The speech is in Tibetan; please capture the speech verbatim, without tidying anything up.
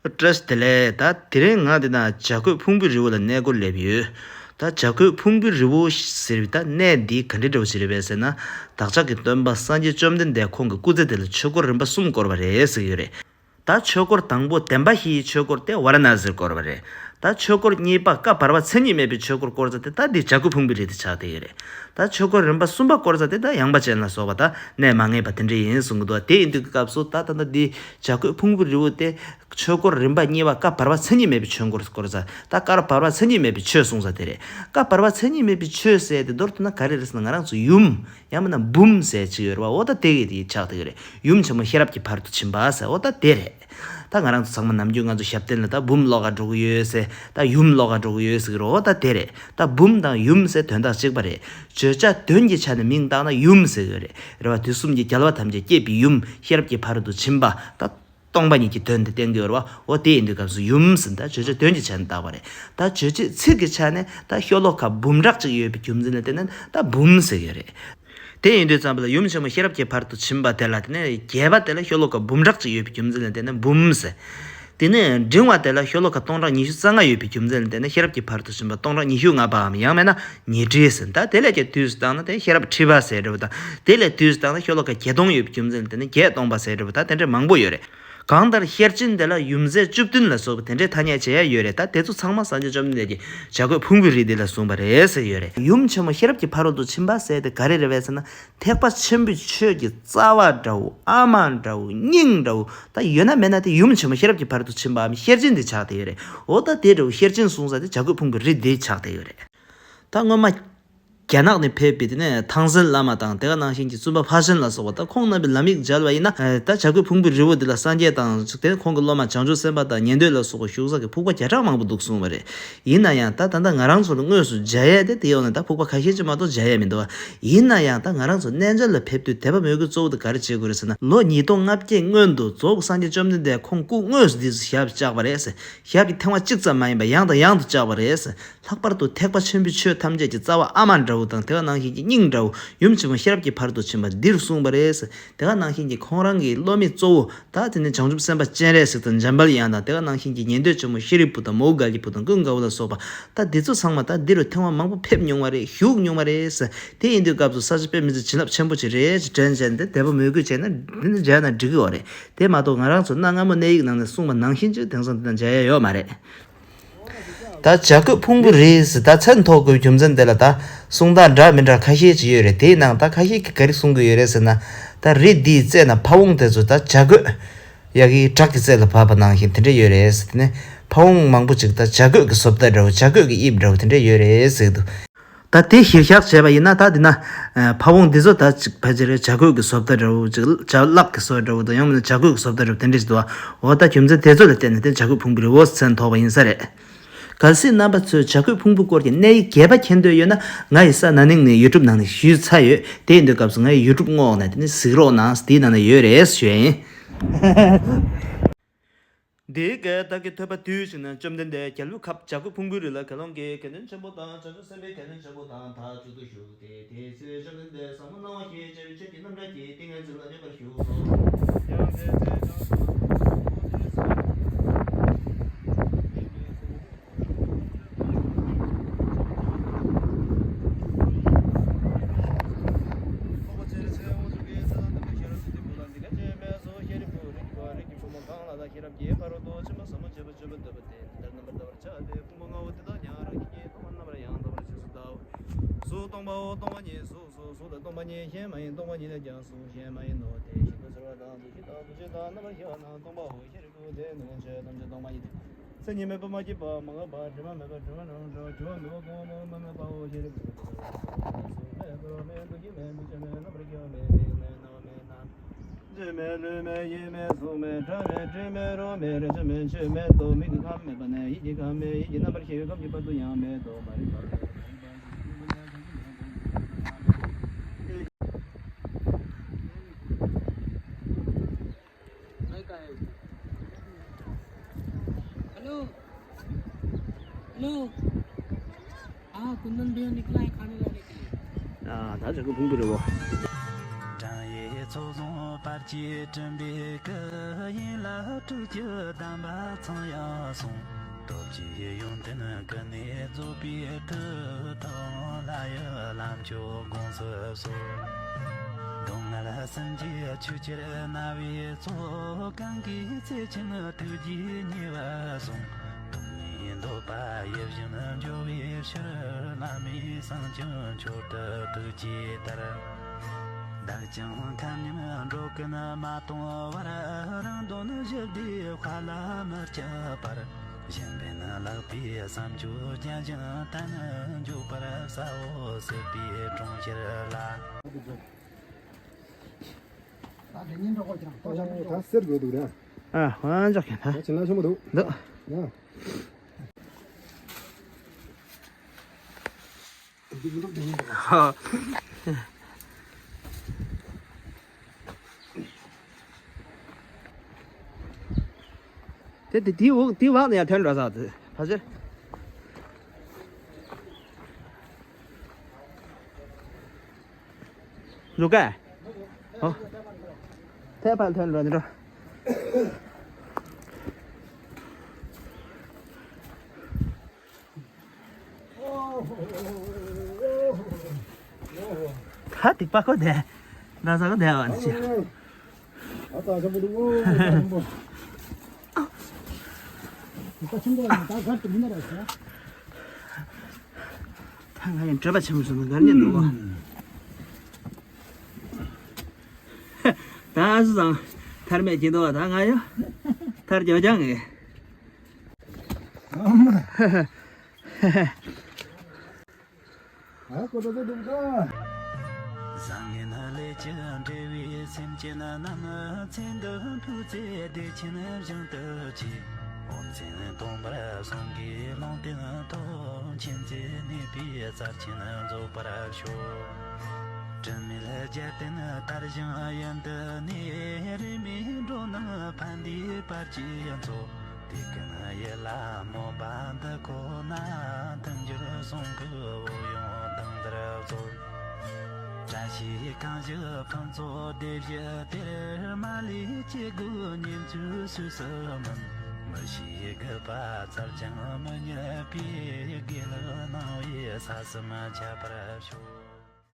བཀྲ་ཤིས་བདེ་ལེགས། ད་དེ་རིང་ང་འདི་ན་བྱ་རྒོད་ཕུང་པོའི་རི་བོ་ལ་གནས་སྐོར་སླེབས་ཡོད། ད་བྱ་རྒོད་ཕུང་པོའི་རི་བོ་ཟེར་བའི་ད་གནས་འདི་ག་འདྲའི་འདྲ་བོ་ཞིག་རེད་པས་ཟེར་ན། བདག་ཅག་གི་སྟོན་པ་སངས་རྒྱས་བཅོམ་ལྡན་འདས་ཁོང་གི་སྐུ་ཚེ་འདི་ལ་ཆོས་འཁོར་རིམ་པ་གསུམ་བསྐོར་བ་རེད་ཟེར་གྱི་ཡོད་རེད། ད་ཆོས་འཁོར་དང་པོ་བདེན་པ་བཞིའི་ཆོས་འཁོར་དེ་ཝཱ་ར་ཎ་སིར་བསྐོར་བ་རེད། ད་ཆོས་འཁོར་གཉིས་པ་བསྐལ་བར་པ་མཚན་ཉིད་མེད་པའི་ཆོས་འཁོར་བསྐོར་ས་དེ་ད་འདི་བྱ་རྒོད་ཕུང་པོའི་རི་དེ་ཆགས་བསྡད་ཡོད་རེད། ད་ཆོས་འཁོར་རིམ་པ་གསུམ་པ་བསྐོར་ས་དེ་ད་ཡངས་པ་ཅན་ལ་སོགས་པ་ད་གནས་མ་ངེས་པ་དེ་འདྲ་ཡིན་གསུང་གི་འདུག་དེ་ཡིན་དུས་ཀྱི་སྐབས་སུ་ད་ད་ལྟ་འདི་བྱ་རྒོད་ཕུང་པོའི་རི་བོ་དེ་ཆོས་འཁོར་རིམ་པ་གཉིས་པ་བསྐལ་བར་པ་མཚན་ཉིད་མེད་པའི་ཆོས་འཁོར་བསྐོར་ས། ད་བསྐལ་བར་པ་མཚན་ཉིད་མེད་པའི་ཆོས་གསུང་ས་དེ་རེད། བསྐལ་བར་པ་མཚན་ཉིད་མེད་པའི་ཆོས་ཟེར་དེ་མདོར་བསྡུ་ན་ག་རེ་རེད་ཟེར་ན། ང་རང་ཚོ་ཡུམ། ཡང་མིན་ན་བུམོ་ཟེར་ཅིག་ཡོད་རེད་པ། འོ་ད་དེ་གི་དེ་ཆགས་བསྡད་ཡོད་རེད། ཡུམ་ཆེན་མོ་ཤེས་རབ་ཀྱི་ཕ་རོལ་ཏུ་ཕྱིན་པ་ཟེར། འོ་ད་དེ་རེད། ད་ང་རང་ཚོ་ཚང་མ་ནམ་རྒྱུན་ང་ཚོ་ཞབས་བརྟན་ལ་ད་བུམོ་ཀློག་ག་འགྲོ་གི་ཡོད་ཟེར། ད་ཡུམ་ཀློག་ག་འགྲོ་གི་ཡོད་ཟེར་གི་རེད། འོ་ད་དེ་རེད། ད་བུམོ་དང་ཡུམ་ཟེར་དོན་དག་གཅིག་པ་རེད། བརྗོད་བྱ་དོན་གྱི་ཆ་ནས་མིང་བཏགས་ན་ཡུམ་ཟེར་གི་ཡོད་རེད། རེད་པ། དུས་གསུམ་གྱི་རྒྱལ་བ་ཐམས་ཅད་བསྐྱེད་པའི་ཡུམ། ཤེས་རབ་ཀྱི་ཕ་རོལ་ཏུ་ཕྱིན་པ། ད་སྟོང་པ་ཉིད་ཀྱི་དོན་དེ་བསྟན་གྱི་ཡོད་རེད་པ། འོ་དེ་ཡིན་དུས་སྐབས་སུ་ཡུམ་ཟེར་ད་བརྗོད་བྱ་དོན་གྱི་ཆ་ནས་བཏགས་པ་རེད། ད་རྗོད་བྱེད་ཚིག་གི་ཆ་ནས་ད་ཤོ་ལོ་ཀ་འབུམ་ཕྲག་གཅིག་ཡོད་པའི་རྒྱུ་མཚན་ལ་བརྟེན་ནས་ད་བུམོ་ཟེར་གྱི་ཡོད་རེད། དེ་ཡིན་དུས་ཙམ་པ་ལ་ཡུམ་ཆེན་མོ་ཤེས་རབ་ཀྱི་ཕ་རོལ་ཏུ་ཕྱིན་པ་དེ་ལ་དེ་ནས་རྒྱས་པ་དེ་ལ་ཤོ་ལོ་ཀ་འབུམ་ཕྲག་གཅིག་ཡོད་པའི་རྒྱུ་མཚན་ལ་བརྟེན་ནས་བུམོ་ཟེར། དེ་ནས་འབྲིང་བ་དེ་ལ་ཤོ་ལོ་ཀ་སྟོང་ཕྲག་ཉི་ཤུ་རྩ་ལྔ་ཡོད་པའི་རྒྱུ་མཚན་ལ་བརྟེན་ནས་ཤེས་རབ་ཀྱི་ཕ་རོལ་ཏུ་ཕྱིན་པ་སྟོང་ཕྲག་ཉི་ཤུ་ལྔ་པའམ་ཡང་མིན་ན་ཉི་ཁྲི་ཟེར། ད་དེ་ལས་ཀྱང་དུས་སུ་བཏང་ན་དེ་ཤེས་རབ་ཁྲི་པ་ཟེར་འདྲ་བོ་དང་། དེ་ལས་དུས་སུ་བཏང་ན་ཤོ་ལོ་ཀ་བརྒྱད་སྟོང་ཡོད་པའི་རྒྱུ་མཚན་ལ་བརྟེན་ནས་བརྒྱད་སྟོང་པ་ཟེར་འདྲ་བོ་ད་དེ་འདྲ་མང་པོ་ཡོད་རེད། གང་ལྟར་ཤེར་ཕྱིན་དེ་ལ་ཡུམ་སྲས་བཅུ་བདུན་ལ་སོགས་པ་དེ་འདྲའི་ཐ་སྙད་བྱེད་ཡ་ཡོད་རེད། ད་དེ་ཚོ་ཚང་མ་སངས་རྒྱས་བཅོམ་ལྡན་འདས་ཀྱིས་བྱ་རྒོད་ཕུང་པོའི་རི་འདི་ལ་གསུངས་པ་རེད་ཟེར་ཡོད་རེད། ཡུམ་ཆེན་མོ་ཤེས་རབ་ཀྱི་ཕ་རོལ་ཏུ་ཕྱིན་པ་ཟེར་དེ་ག་རེ་རེད་པས་ཟེར་ན། ཐེག་པ་ཆེན་པོའི་ཆོས་ཀྱི་རྩ་བ་འདྲ་བོ། ཨ་མ་འདྲ་བོ། སྙིང་འདྲ་བོ། ད་ཡོད་ན་མེད་ན་དེ་ཡུམ་ཆེན་མོ་ཤེས་རབ་ཀྱི་ཕ་རོལ་ཏུ་ཕྱིན་པའམ་ཤེར་ཕྱིན་དེ་ཆགས་བསྡད་ཡོད་རེད། འོ་ད་དེ་འདྲ་བོ་ཤེར་ཕྱིན་གསུངས་ས་དེ་བྱ་རྒོད་ཕུང་པོའི་རི་འདི་ཆགས་བསྡད་ཡོད་རེད། ད་སྔོན་མ་རྒྱ་ནག་ནས་ཕེབས་པའི་དེ་ནས་ཐང་སན་བླ་མ་དང་དེ་ག་ནང་བཞིན་གྱི་བཙུན་པ་ཕ་ཤན་ལ་སོགས་པ། ད་ཁོང་རྣམ་པའི་ལམ་ཡིག་མཇལ་བ་ཡིན་ན། ད་བྱ་རྒོད་ཕུང་པོའི་རི་བོ་འདི་ལ་སངས་རྒྱས་དང་དེ་ཁོང་གི་སློབ་མ་བྱང་ཆུབ་སེམས་དཔའ་དང་ཉན་ཐོས་ལ་སོགས་པ་བཞུགས་ས་གི་ཕུག་པ་བརྒྱ་ཕྲག་མང་པོ་འདུག་གསུངས་པ་རེད། ཡིན་ན་ཡང་ད་ད་ལྟ་ང་རང་ཚོ་ལ་དངོས་སུ་མཇལ་ཡས་དེ་དེ་ཡོང་ནས་ད་ཕུག་པ་ཁ་ཤས་ཅིག་མ་གཏོགས་མཇལ་ཡས་མི་འདུག་བ། ཡིན་ན་ཡང་ད་ང་རང་ཚོ་གནས་མཇལ་ལ་ཕེབས་དུས་དད་པ་མོས་གུས་གཙོ་བོ་དེ་ག་རེ་བྱེད་དགོས་རེད་ཟེར་ན། ལོ་ཉིས་སྟོང་ལྔ་བརྒྱའི་སྔོན་དུ་རྫོགས་སངས་རྒྱས་བཅོམ་ལྡན་འདས་ཁོང་སྐུ་དངོས་སུ་འདི་ཚོ་ཞབས་བཅགས་པ་རེད་ཟེར། ཞབས་ཀྱི་ཐེངས་མ་གཅིག་ཙམ་མ་ཡིན་པ་ཡང་དང་ཡང་དུ་བཅགས་པ་རེད་ཟེར། ལྷག་པར་དུ་ཐེག་པ་ཆེན་པོའི་ཆོས་ཐམས་ཅད་ཀྱི་རྩ་བ་ཨ་མ་འདྲ་བོ་དང་དེ་ག་ནང་བཞིན་གྱི་སྙིང་འདྲ་བོ་ཡུམ་ཆེན་མོ་ཤེས་རབ་ཀྱི་ཕ་རོལ་ཏུ་ཕྱིན་པ་འདིར་གསུངས་པ་རེད་ཟེར། དེ་ག་ནང་བཞིན་གྱི་ཁོང་རང་གི་སློབ་མའི་གཙོ་བོ་ད་དེ་ནི་བྱང་ཆུབ་སེམས་དཔའ་སྤྱན་རས་གཟིགས་དང་འཇམ་དཔལ་དབྱངས་དང་དེ་ག་ནང་བཞིན་གྱི་ཉན་ཐོས་ཆེན་མོ་ཤཱ་རིའི་བུ་དང་མོའུ་འགལ་གྱི་བུ་དང་ཀུན་དགའ་བོ་ལ་སོགས་པ། ད་འདི་ཚོ་ཚང་མ་ད་འདི་རུ་ཐེངས་མ་མང་པོ་ཕེབས་མྱོང་བ་རེད། བཞུགས་མྱོང་བ་རེད་ཟེར། དེ་ཡིན་དུས་སྐབས་སུ་ས་སྐྱ་པད་མའི་རྩེ་བྱིན་རླབས་ཆེན་པོ་ཅིག་རེད་ཅེས་དྲན་བྱས་ནས་དད་པ་མོས་གུས་བྱས་ན་འདི་ནི་མཇལ་ན་འགྲིག་གི་ཡོད་རེད། དེ་མ་གཏོགས་ང་རང་ཚོ་གནའ་སྔ་མོ་གནས་ཡིག་ནང་ནས་གསུངས་པ་ནང་བཞིན་ཅིག་དེང་སང་འདི་ན་མཇལ་ཡ་ཡོད་མ་རེད། ད་བྱ་རྒོད་ཕུང་པོའི་རི་ཟེར་ད་མཚན་ཐོགས་དགོས་རྒྱུ་མཚན་དེ་ལ་ད་གསུང་སྟངས་འདྲ་མི་འདྲ་ཁ་ཤས་ཅིག་ཡོད་རེད། དེའི་ནང་ད་ཁ་ཤས་ཀྱིས་ག་རེ་གསུང་གི་ཡོད་རེད་ཟེར་ན། ད་རི་འདིའི་རྩེ་ན་ཕ་བོང་དེ་ཚོ་ད་བྱ་རྒོད་ཡ་གིའི་བྲག་གི་རྩེ་ལ་བབས་པ་ནང་བཞིན་དེ་འདྲ་ཡོད་རེད་ཟེར། དེ་ནས་ཕ་བོང་མང་པོ་ཅིག་ད་བྱ་རྒོད་ཀྱི་བཟོ་ལྟ་འདྲ་བོ། བྱ་རྒོད་ཀྱི་དབྱིབས་འདྲ་བོ་དེ་འདྲ་ཡོད་རེད་ཟེར་གི་འདུག་ད་དེ་གཞིར་བཞག་བྱས་པ་ཡིན་ན་ད་འདི་ན་ཨ་ཕ་བོང་འདི་ཚོ་ད་ཅིག་ཕལ་ཆེར་བྱ་རྒོད་ཀྱི་བཟོ་ལྟ་འདྲ་བོ་ཅིག་བྱ་གླག་གི་བཟོ་འདྲ་བོ་དང་ཡང་མིན་ན་བྱ་རྒོད་ཀྱི་བཟོ་ལྟ་འདྲ་བོ་དེ་འདྲ་ཞིག་འདུག་བ། འོ་ད་རྒྱུ་མཚན་དེ་ཚོ་ལ་བརྟེན་ནས་དེ་བྱ་རྒོད་ཕུང་པོའི་རི་བོ་ཟེར་མཚན་ཐོགས་པ་ཡིན་ས་རེད། གལ་སྲིད་རྣམ་པ་ཚོས་བྱ་རྒོད་ཕུང་པོའི་སྐོར་གྱི་གནས་ཡིག་རྒྱས་པ་མཁྱེན་འདོད་ཡོད་ན། ང་ཡི་ས་ན་ནིང་ནས་ཡུ་ཊུབ་ནང་ནས་ཞུས་ཚར་ཡོད། དེ་ཡིན་དུས་སྐབས་སུ་ང་ཡི་ཡུ་ཊུབ་སྔོག་ནས་དེ་ནས་གཟིགས་རོགས་གནང་། དེའི་ནང་ན་ཡོད་རེད་ཞུ་ཡ་ཡིན། འདི་སྐད་བདག་གིས་ཐོས་པ་དུས་གཅིག་ན། བཅོམ་ལྡན་འདས་རྒྱལ་པོའི་ཁབ་བྱ་རྒོད་ཕུང་པོའི་རི་ལ་དགེ་སློང་གི་དགེ་འདུན་ཆེན་པོ་དང་བྱང་ཆུབ་སེམས་དཔའི་དགེ་འདུན་ཆེན་པོ་དང་ཐག་གཅོད་དུ་བཞུགས་ཏེ། དེའི་ཚེ་བཅོམ་ལྡན་འདས་ཟབ་མོ་སྣང་བ་ཞེས་བྱ་བའི་ཆོས་ཀྱི་རྣམ་གྲངས་ཀྱི་ཏིང་ངེ་འཛིན་ལ་སྙོམས་པར་ཞུགས་སོ། ཡང་དེའི་ཚེ་བྱང་སེམས་དང་ཐུགས་རྗེ་ཆེན་པོ་ཤེས་རབ་ཀྱི་བུ་ལ་འདི་སྐད་ཅེས་སྨྲས་སོ། ཤཱ་རིའི་བུ། རིགས་ཀྱི་བུ། རིགས་ཀྱི་བུ་མོ་གང་ལ་ད་ཤེས་རབ་ཀྱི་ཕ་རོལ་ཏུ་ཕྱིན་པ་ཟབ་མོ་སྤྱོད་པ་སྤྱོད་པ་འདོད་པ་དེས་འདི་ལྟར་རྣམ་པར་བལྟ་བར་བྱ་སྟེ། ཕུང་པོ་ལྔ་པོ་དེ་དག་ཀྱང་རང་བཞིན་གྱིས་སྟོང་པར་རྣམ་པར་ཡང་དག་པར་རྗེས་སུ་བལྟའོ། གཟུགས་སྟོང་པའོ། སྟོང་པ་ཉིད་གཟུགས་སོ། གཟུགས་ལ་སྟོང་པ་ཉིད་གཞན་མ་ཡིན། སྟོང་པ་ཉིད་ལས་ཀྱང་གཟུགས་གཞན་མ་ཡིན་ནོ། དེ་བཞིན་དུ་ཚོར་བ་དང་འདུ་ཤེས་དང་འདུ་བྱེད་དང་རྣམ་པར་ཤེས་པ་རྣམས་སྟོང་པའོ། ཤཱ་རིའི་བུ། དེ་ནི་ཆོས་ཐམས་ཅད་སྟོང་པ་ཉིད་དེ། མཚན་ཉིད་མེད་པ། མ་སྐྱེས་པ། མ་འགགས་པ། དྲི་མ་མེད་པ། དྲི་མ་རང་གྲོལ་བ། དྲི་མ་མེད་པ། གོང་འོག་མ་མེད་པའོ། ཤཱ་རིའི་བུ། དེ་ལྟར་གཟུགས་མེད། ཚོར་བ་མེད། འདུ་ཤེས་མེད། འདུ་བྱེད་མེད། རྣམ་པར་ཤེས་པ་མེད། མིག་མེད། རྣ་བ་མེད། སྣ་ལྕེ་མེད། ལུས་མེད། ཡིད་མེད། གཟུགས་མེད། སྒྲ་མེད། དྲི་མེད། རོ་མེད། རེག་བྱ་མེད། ཆོས་མེད་དོ། མིག་གི་ཁམས་མེད་པ་ནས་ཡིད་ཀྱི་ཁམས་མེད། ཡིད་ཀྱི་རྣམ་པར་ཤེས་པའི་ཁམས་ཀྱི་བར་དུ་ཡང་མེད་དོ། མ་རིག་པ་མེད། མ་རིག་པ་ཟིན་པ་ནས་གང་ཞིག་ཡང་གང་ཞིག་ཡང་མེད། hello. Hello. हाँ, कुंदन भैया निकला है खाने लाने के लिए। हाँ, ད་བྱ་རྒོད་ཕུང་པོའི་རི་བོ། ཚོགས་བཟང་བར་གྱིས་བསྐྲུན་པའི་སྐུ། ཡིན་ལ་སྤྲུལ་སྐྱེས་གདམས་པ་ཚང་ཡང་གསུངས། སྟོབས་ཀྱི་ཡོན་ཏན་ཀུན་ནས་རྫོགས་པའི་མཐུ། ཐུབ་དབང་ལྷ་ཡི་ལམ་མཆོག་དགོངས་སུ་གསོལ། སྡུག་བསྔལ་སེམས་ཀྱི་ཆོས་ཕྱིར་མནར་བའི་ཚོགས། གང་གིས་བརྩེ་ཆེན་ཐུགས་རྗེས་ཉེ་བར་བཟུང་། སྡུག་བསྔལ་འདོད་པ་ཡིད་བཞིན་འཇོ་བའི་ཕྱིར། བླ་མེད་སེམས་ཅན་མཆོག་ཏུ་ཐུགས་བསྐྱེད་ལྟར། བདག་ཀྱང་ཁམས་ཉམས་འགྲོ་ཀུན་མ་སྟོངས་བར། རང་དོན་ཞི་བདེའི་དཔལ་ལ་མི་སྐྱིད་པར། གཞན་ཕན་བརླག་པའི་བསམ་སྤྱོད་བརྒྱ་བྱིན་གཏན་ནས་འཇོག་པར་བྱའོ། སྲིད་པའི་གྲོང་ཁྱེར་ལ། ད་གཟེར་དགོས་འདུག་ར། ཨ། ཧང་ཅོག་གི་ད། ད་བྱིན་རླབས་ཆེན་པོ་འདུག་འདུག་ཡ། དེ་དེ་དེའི་འོག་དེའི་འོག་ནས་ཡར་ཐོན་འགྲོ་ས་དེ་ཕ་ཕྱིར། འཇུག་ག་ཨོ། ཐལ་ཕར་ཐོན་འགྲོ་འགྲོ། ད་སྡིག་པ་ཁོ་དེ། ན་ས་ཁོ་དེ་བ་ནི་ཅི། ཨ་ད་ཆེན་པོ་འདུག་ཨོ། ད་ཆེན་པོ། ད་ཆེན་པོ་ལ་ད་གར་དུ་མི་ན་ར་ཤ། ད་ང་ཡང་སྤྲོས་པ་ཆེན་པོ་སོང་ན་གར་ཉན་འདུག་ཨོ། ད་སུ་ཚང་ཐར་མེད་ཀྱི་འདུག་ད་ང་ཡང་ཐར་རྒྱག་རྒྱག་ངེ། ཨ་མ། ཨ་ཀོ་ཏོ་ཏོ་དུམ་ཀ། བཟང་ངན་ལས་ཀྱི་འབྲེལ་བའི་སེམས་ཅན་རྣམས། ཚེ་འདི་ཕུད་ཚེ་བདེ་ཆེན་བཞིན་དུ་སྐྱེ། འོ་མཚན་སྟོང་པར་གསུང་གིས་ལུང་བསྟན་ཐོབ། མཁྱེན་བརྩེ་ནུས་པའི་རྩལ་ཆེན་རྫོགས་པར་ཤོག་དྲི་མེད་རྒྱལ་བསྟན་དར་ཞིང་ཡུན་དུ་གནས། རིས་མེད་འགྲོ་རྣམས་ཕན་བདེའི་བར་གྱི་མཚོ། དེ་ཀུན་ཡིད་ལ་སྨོན་པ་འདི་ཁོ་ན། མཐུན་འགྱུར་གསུང་གི་འོད་ཡོང་དུང་ལྟར་སྩོལ། བཀྲ་ཤིས་གང་བཞུགས་ཕུན་ཚོགས་སྡེ་བཞི་སྟེར། མ་ལུས་སྐྱེ་དགུའི་གཉེན་ཚུལ་སུས་སུ་མིན། མི་ཤེས་རྒུད་པ་བཙལ་ཀྱང་མི་རྙེད་པའི། དགེ་ལེགས་སྣང་བས་ས་གསུམ་ཁྱབ་པར་ཤོག